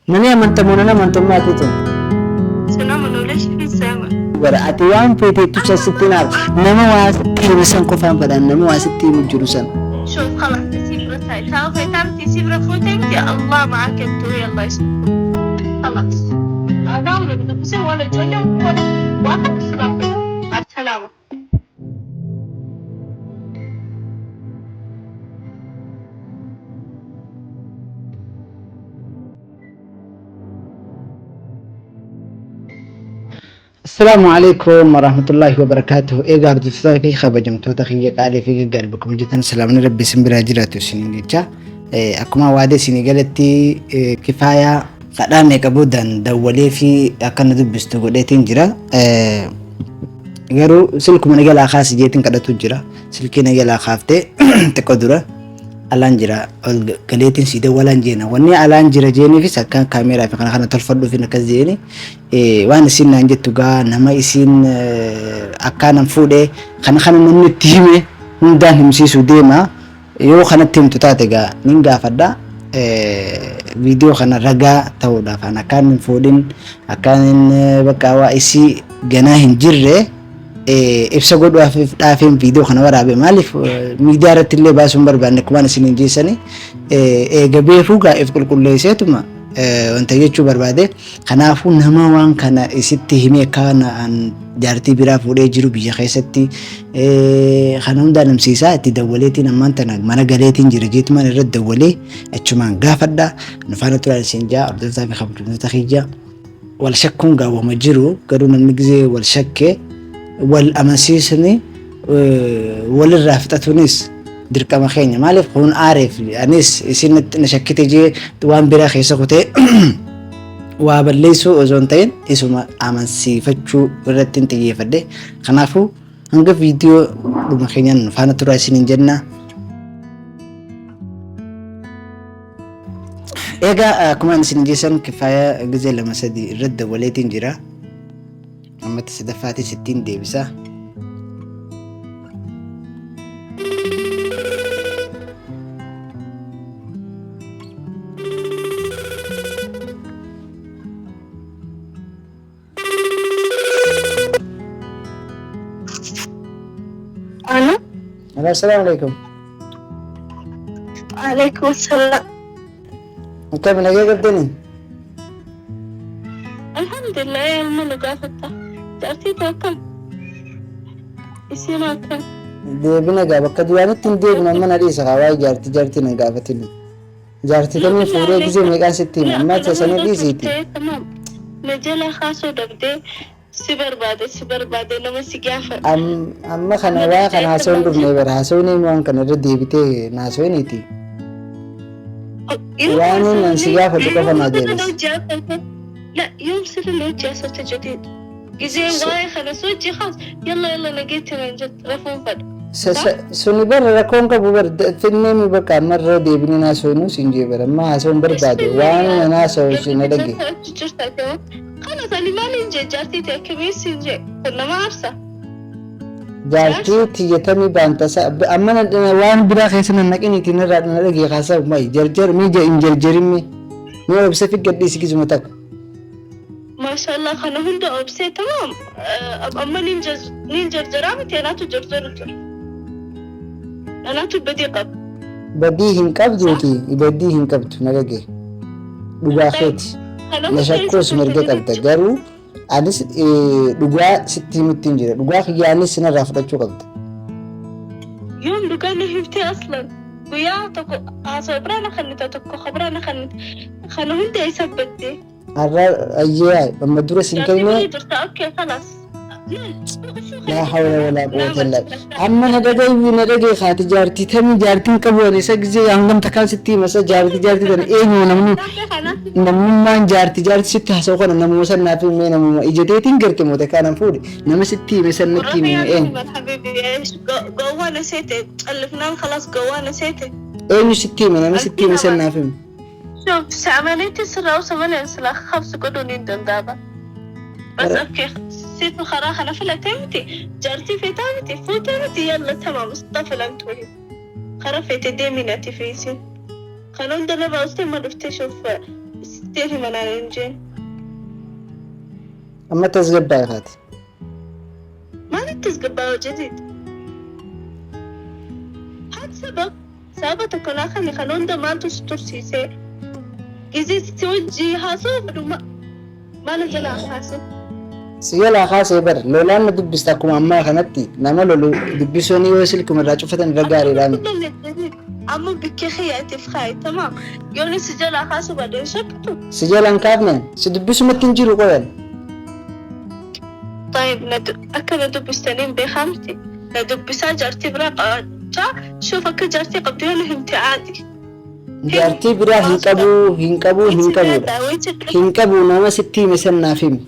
Nani amanta moo nan amantummaa ati tun? Sin amanu leesh fi seema. Bara ati waan feete tucha sitti naaf nama waa sitti himu san qofaan fedhan nama waa sitti himu jiru san. شوف خلاص سيب رسائل تعال ختمتي سيب رفوتك الله معك انتو يلا يسلمكم خلاص انا ولا بدي ولا جنة ولا واحد مع السلامة. Assalaamu alaikum warahmatullaahi wabarakaatuhu. Egaa hordoftoota fi kabajamtoota kiyya qaalii fi gaggaarii bakkuma jirtan salaamni rabbi isin biraa jiraatu isiniin jecha. Akkuma waadee isinii galatti kifaayaa kadhaa meeqa boodaan dawwalee fi akka na dubbistu godheetiin jira. Garuu silkuma na jalaa kaasi jeetiin kadhatu jira. Silkii na jalaa kaaftee xiqqoo dura alaan jira ol galeetiin sii dawwalaan jeena. Wanni alaan jira jeeniifis akkaan kaameeraa fi kana kana tolfadhuufin akkas jeeni. Waan isiin naan jettu gaa nama isiin akkaanan fuudhe kana kana namni itti hime hundaan himsiisuu deema. Yoo kanatti himtu taate gaa nin gaafadha. Viidiyoo kana ragaa ta'uudhaaf an akkaan hin fuudhin akkaan hin bakka waa isii ganaa hin jirre ibsa godhuudhaaf dhaafeen viidiyoo kana waraabe. Maaliif miidiyaa irratti illee baasuu hin barbaanne akkumaan isin hin jeessani eega beekuu gaa if qulqulleesseetuma wanta jechuu barbaade. Kanaafuu nama waan kana isitti himee akka an jaartii biraa fuudhee jiru biyya keessatti kana hundaa namsiisaa itti dawwaleetiin ammaan tana mana galeetiin jira jeetumaan irratti dawwalee achumaan gaafadha. Nu faana turaan isin jaa hordoftoota fi kabajamtoota kiyya. Wal shakkuun gaawwama jiru garuu namni gizee wal shakke wal amansiisni walirraa fixatuunis dirqama keenya. Maaliif kun aareef anis isin na shakkite jee waan biraa keessa kutee waa balleessuu osoo hin ta'in isuma amansiifachuu irratti hin xiyyeeffadhe. Kanaafuu hanga viidiyoo dhuma keenyaan nu faana turaa isiniin jenna. Egaa akkuma ani isin jeessan kifaaya gizee lama sadii irratti dawwaleetiin jira. Ammatti sadaffaatis ittiin deebisa. Alo. Alo, assalaamu alaikum. Alaikum assalam. Akkami nagaa qabdanii? Alhamdulillah ilma nu gaafatta. Jaartii too akkam? Isiin akkam? Deebina gaa bakka duraanitti hin deebinu amma na dhiisa kaa waa'ee jaartii jaartii nan gaafatini. Jaartii tamii fuudhee gisee meeqaan sitti hima amma sanii dhiisiiti. Na jala kaasuu dhabdee si barbaade si barbaade nama si gaafadha. Amma kana waa kana haasawuu hin dhufne bara haasawuu waan kana irra deebitee na haasawiniiti. Waan inni si gaafadhu qofa naa deebisi. لا يوم سر الوجه صرت جديد ጊዜ waa'ee kana sochii خلاص يلا يلا نجيت من جد رفون فد. Suni bara rakkoon qabu bara finnee mi bakka amma irra deebinee haasawinu siin jee bara amma haasawuun barbaade waan nan haasawu si na dhage. خلاص أنا مالي نجي جارتي تأكمي سنجي كنا ما عرسة. Jaartii tiyyatamii baantasa amma waan biraa keessa nan naqiniiti narraa na dhage haasawu mai jarjar mi hin jarjarin mi mi obsa fi gadhiisi gizuma takka. ما شاء الله خنا هندا أبسي تمام أما نينجر نينجر جرامتي أنا تجرجر أنا تبدي قب. Badii hin qabduuti badii hin qabdu na dhage dhugaa keeti na shakkuus mirga qabda garuu anis dhugaa sitti himutti hin jira dhugaa kiyyaanis sinarraa fudhachuu qabda. يوم لقانا هبتي أصلا ويا تكو عصبرانا خليتا تكو خبرانا خليت خلو هندا يثبتي. Har'a ayyee amma dura sin kennee أوكي خلاص. laa hawla walaa quwwata illaa billah. Amma na dhagahi na dhagahi haati jaartii tamii jaartiin qabu ani isa gisee hangam takkaan sitti hima isa jaartii jaartii tana eenyu namni namnummaan jaartii jaartii sitti haasa'u kana namuma san naaf himee namuma ija teetiin garte moote kanan fuudhe nama sitti hime san natti hime eenyu. حبيبي ايش قوانا نسيتي الفنان خلاص قوانا نسيتي. Eenyu sitti hime nama sitti hime san naaf hime. شوف عملية سرعة وثمانية سلا خمسة قدونين دندابة بس اوكي سيت خراخ انا فلا تمتي جارتي في تامتي فو تامتي يلا تمام اصطفل انتوهي خرفت ديميناتي فيسي خلون دنا باوستي ما رفتي شوف Sitti hima naan hin jeen. Amma tasgabbaa'e kaati. Maalitti tasgabbaa'u jadiid? Haati sabab sababa tokko naa kanni kan hunda maaltu si tursiisee? Gizee si wajji haasa'u fedhu maal jalaa kaase? Si jalaa kaasee bar lolaan na dubbista akkuma ammaa kanatti nama lolu dubbisuun yoo silkuma irraa cufatan irra gaariidhaan. Amma bikkee kiyyaatiif kaayi tamaam. Yooni si jalaa kaasuu baadhe hin shakkitu. Si jalaan kaafne si dubbisumatti hin jiru qoyan. Tayyib akka na dubbistaniin beekaa miti. Na dubbisaa jaartii biraa qabaachaa shuuf akka jaartii qabdu yoo na himte aadi. Jaartii biraa hin qabuu hin qabuu hin qabuudha. Hin qabu nama sitti hime san naaf himi.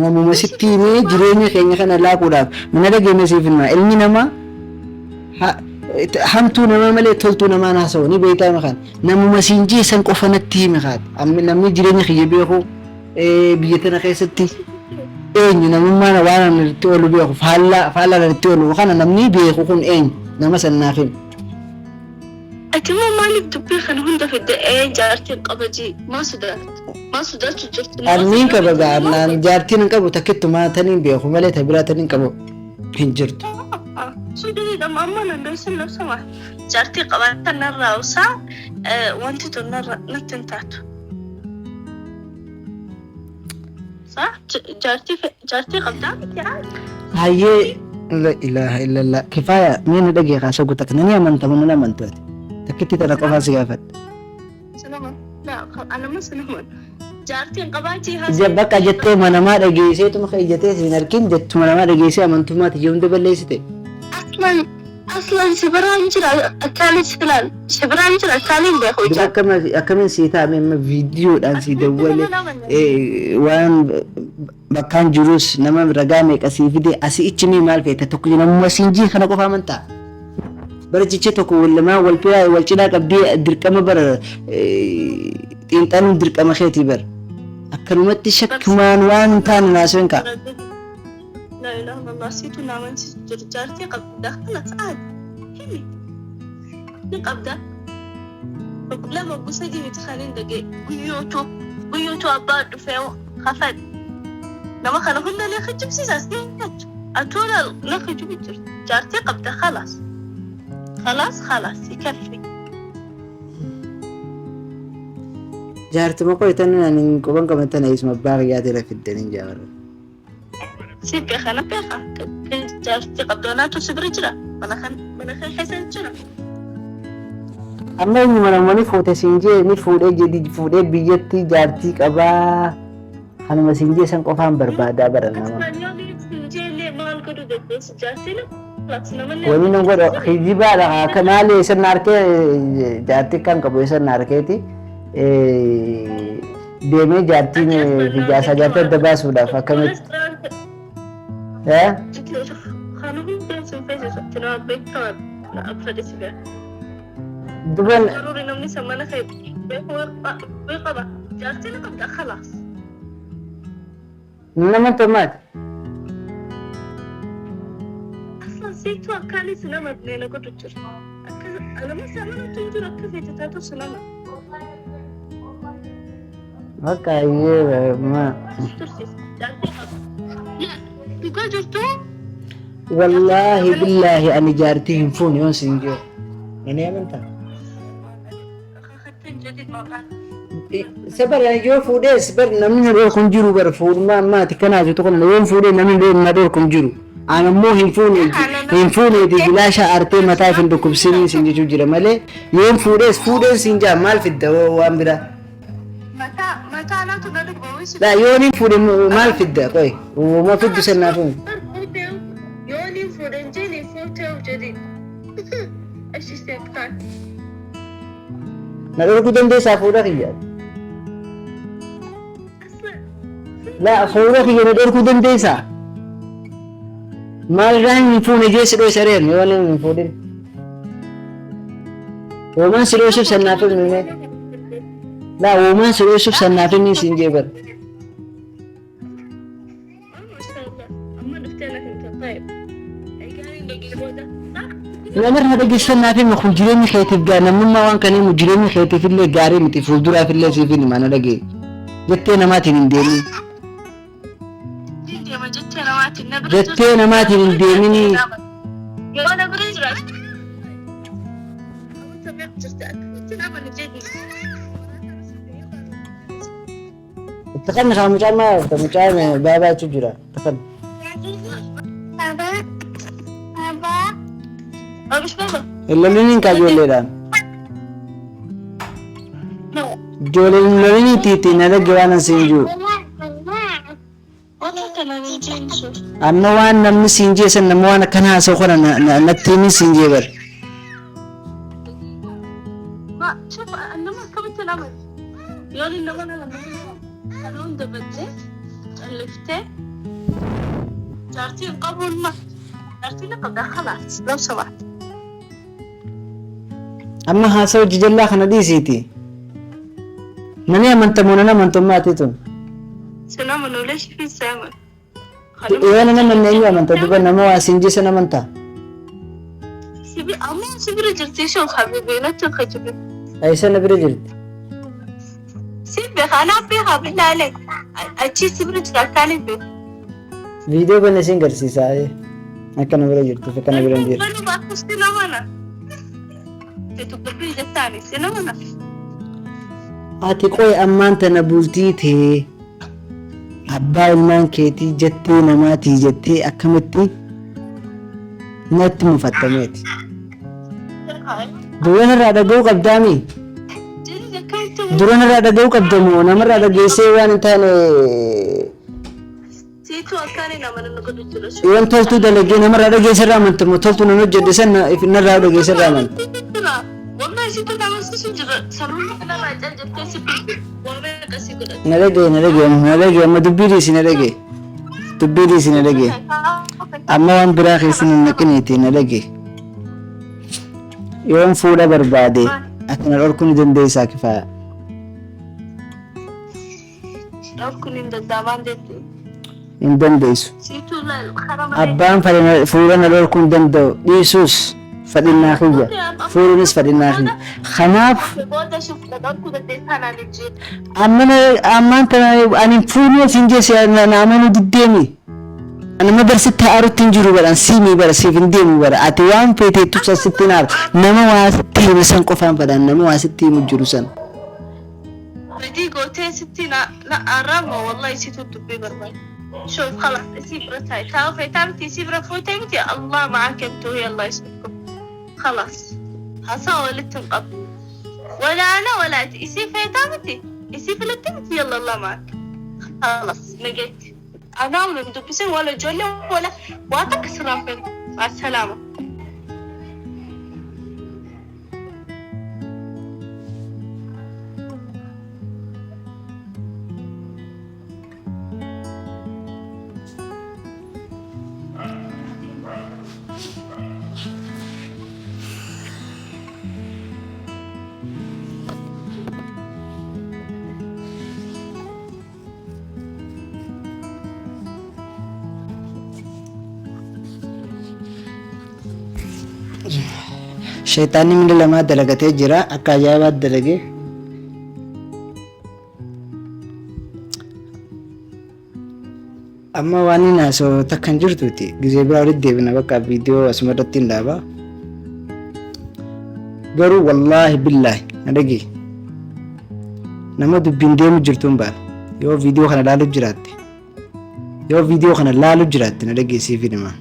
Namuma sitti himee jireenya keenya kana laaquudhaaf mana dhageenya siif hima. Ilmi namaa hamtuu namaa malee toltuu namaan haasa'u ni beektaa hima kana. Namuma siin jee san qofa natti himi kaati. Namni jireenya kiyya beeku biyya tana keessatti eenyu namummaan waan ani itti oolu beeku faallaa faallaa itti oolu kana namni beeku kun eenyu nama san naaf himi. Ati immoo maaliif dubbii kana hunda fidde ee jaartiin qaba jii maa sodaatu maa sodaachuu jirtu nama Anniin sana qaba miti gaa maa naan jaartiin hin qabu takkittumaa taniin beeku malee ta biraa taniin qabu hin jirtu. Sudanii amma amma nan dhoysin لو سمحت jaartii qabaatan narraa usaa wanti tun narra natti hin taatu. صح jaartii jaartii qabdaa miti caadi. Hayyee la ilaaha illallah kifaaya mee na dhagee kaasa guuta kana ni amanta moo nan amantu ati takkitti tana qofaa si gaafadha. Sinama la anama sinama jaartiin qabaatii Ija haasa'e bakka jettee manamaa dhageesseetuma kan ijjatee siin arkin jettuma namaa dhageessee amantummaa tiyya hunda balleessite. Aslan aslan si biraan jira akkaanis filaan si biraan jira akkaaniin beeku Dura ijaan. akkama akkamiin sii taa'ame amma viidiyoodhaan sii Akkamitti dawwale nama namanya? waan bakkaan jirus nama ragaa meeqa sii fide asii ichi mee maal feete tokko namuma siin jii kana qofa amantaa. Bara jecha tokko wal lamaa wal biraa wal cinaa qabdee dirqama bara xiinxaluun dirqama keetii bara. Akkanumatti shakkumaan waan hin taane naasoo hin ka'a. لا إله إلا الله situ na amansiisu jiru jaartii qabda خلاص عادي himi ni qabda lama gosa miti kan hin dhagee guyyootu guyyootu abbaa dhufee kafan nama kana hunda na kijibsiisa jechu atuu na kijibu jirtu jaartii qabda خلاص خلاص خلاص يكفي. Jaartuma qoytan ani quban qaban tana isuma abbaa kiyyaati irra fiddanii jaabarra. Si beeka na beeka jaartii qabda naatu si bira jira mana kan mana kan keessa jira. Amma eenyuma namoonni fuute siin jee ni fuudhee jedhi fuudhee biyyatti jaartii qabaa kanuma siin jee san qofaan barbaadaa bara nama. Aslaan yoo jeellee maal godhuu dandeessu jaartiin خلاص namanni Wani nan godha kijibaadha akka maali isa na harkee jaartii kan qabu isa na harkeeti deemee jaartiin fi jaarsaa jaartii adda baasuudhaaf akkamitti. Kana hundeen sun feesisu ati nama beekamaa fedhe si beeka. Duban ضروري namni san mana kee beeku way qaba jaartiin qabda خلاص. Nama tomaati. Aslan siitu akkaanis nama neena godhu jira. Akka anama samanatu hin jiru akka feete taatu sinama. Bakka ayyee ma. Tursiisa jaartii qaba. Dhugaa jirtu. Wallaahi billaahi ani jaartii hin fuune yoon siin jiru. Nani amantaa? خدت جديد مع بعض. Sabar yoo fuudhees bar namni na dhorku hin jiru bar fuudhummaa ammaati kanaatu tokko yoon fuudhee namni na dhorku hin jiru. Ani ammoo hin fuune hin fuuneeti bilaasha aartee mataa hin dhukkubsinii siin jechuu jira malee yoon fuudhees fuudheen siin jaa maal fidda waan biraa. Mataa mataa naatu na dhukkuba. Laa yoon hin fuudhe maal fidda qoy uuma fiddu sannaaf himi. Yooni fuudhan jeeni fuutee jedhi. Achi seetaan. Na dhorkuu dandeessaa fuudha kiyya. Laa fuudha kiyya na dhorkuu dandeessaa. Maal irraa hin fuune jee si dhoysa reen yoon hin fuudhin. Uumaan si dhoysuuf sannaaf himi mee. Laa uumaan si dhoysuuf sannaaf himi siin jee bar. Amma dhuftee na himta طيب. Egaa dhagee booda. Namarra dhageessan naaf himi kun jireenya keetiif gaa namummaa waan kan himu jireenya keetiif illee gaarii miti fuulduraaf illee siif hin hima na dhagee. Jettee namaatiin hin deemin. Niin deema jettee namaatiin na bira Jettee jirti. namaatiin hin deeminii. Yoo na bira jiraatu. Wanta bira jirti akkamitti nama ni jedhi. Itti kanni kaa mucaan maa yaafta mucaan baabaa jira. Itti kanni. Baba. Baba. Abish baba. Hin loliniin kaa ijoolleedhaan. No. Ijoolleen hin loliniitii ittiin na dhagge waan an siin jiru. Wanta kana ni jensu. Amma waan namni siin jee san nama waan akkana haasa'u kana natti himin siin jee bar. Ma شوف nama akkamitti nama yoo nama nama kan hunda baddee calliftee jaartiin qabuun ma jaartiin qabda خلاص لو سمحت. Amma haasa'u jijallaa kana dhiisiiti. Nani amantamoo nan amantummaati tun. سلام وليش في سامر. Yoo nan amanne eenyu amanta duba nama waa siin jee san amantaa. سيبي أما سيبي جرتي شوف حبيبي لا تخجلي. Eessa na bira jirti? سيبي أنا بيها بالله عليك أتشي سيبي جرتاني بي. Viidiyoo banne siin garsiisaa. Akka na bira jirtu akka na bira hin jirre. بنو باكو سلامنا تتقبلي جرتاني سلامنا. Ati qoy ammaan tana bultii tee abbaa ilmaan keetii jettee namaatii jettee akkamitti natti mufattameeti. Dura narraa dhaga'uu qabdaami? Dura narraa dhaga'uu qabdamoo namarraa dhageessee waan hin taane Siitu akkaan nama nan godhu jira. waan toltuu dalagee namarraa dhageesse irraa amantamoo toltuu nan hojjedhe san narraa dhageesse irraa amanta. Wallahi siitu nama sisu jira. Sararri nama cal jettee si waan akkasii godhatu. Na dhagaye na dhagaye na dhagaye amma dubbii dhiisi na dhagaye dubbii dhiisi na dhagaye amma waan biraa keessa nan naqiniiti na dhagaye. Yoon fuudha barbaade ati na dhorkuu ni dandeessaa kifaaya. Dhorkuun hin danda'amaan deemtu. Hin dandeessu. Siitu karaa malee. Abbaan fuudha na dhorkuu hin danda'u dhiisuus fadhinnaa kiyya fuudhuunis fadhinnaa kiyya. Kanaaf Booda shuuf na dhorkuu dandeessaa naan hin jiru. amma ammaan tana ani fuudhuu siin jeesse na amanuu diddeemi. Ani amma barsitti aarutti hin jiru bara siimii bara siif hin deemu bara ati waan feeteettu san sitti naaru nama waa sitti hime san qofaan fadhaan nama waa sitti himu jiru san. Badii gootee sitti na arraba wallahi siitu dubbii barbaada. شوف خلاص سيب رتاي تعرف تعرف سيب رفوتي انت الله معك انت وهي الله يسلمكم خلاص حصل تنقب ولا انا ولا انت يصير فيتامتي يصير فلتمتي يلا الله معك خلاص نقيت انا ولا مدبسين ولا جولة ولا واتك سرافين مع السلامة. Shayxaanni miila lamaa dalagatee jira akka ajaa'ibaatti dalagee. Amma waan inni haasa'u takka hin jirtuuti gizee biraa walitti deebina bakka viidiyoo asuma irratti hin dhaaba. Garuu wallaahi billaahi na dhagaye nama dubbiin deemu jirtu hin baana yoo viidiyoo kana laalu jiraatte yoo viidiyoo kana laalu jiraatte na dhagaye siif hima.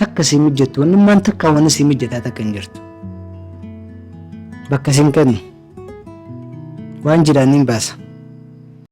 Takka sii mijjattu wannummaan takka wanni sii mijjataa takka hin jirtu. Bakka siin kennu waan jiraan hin baasa.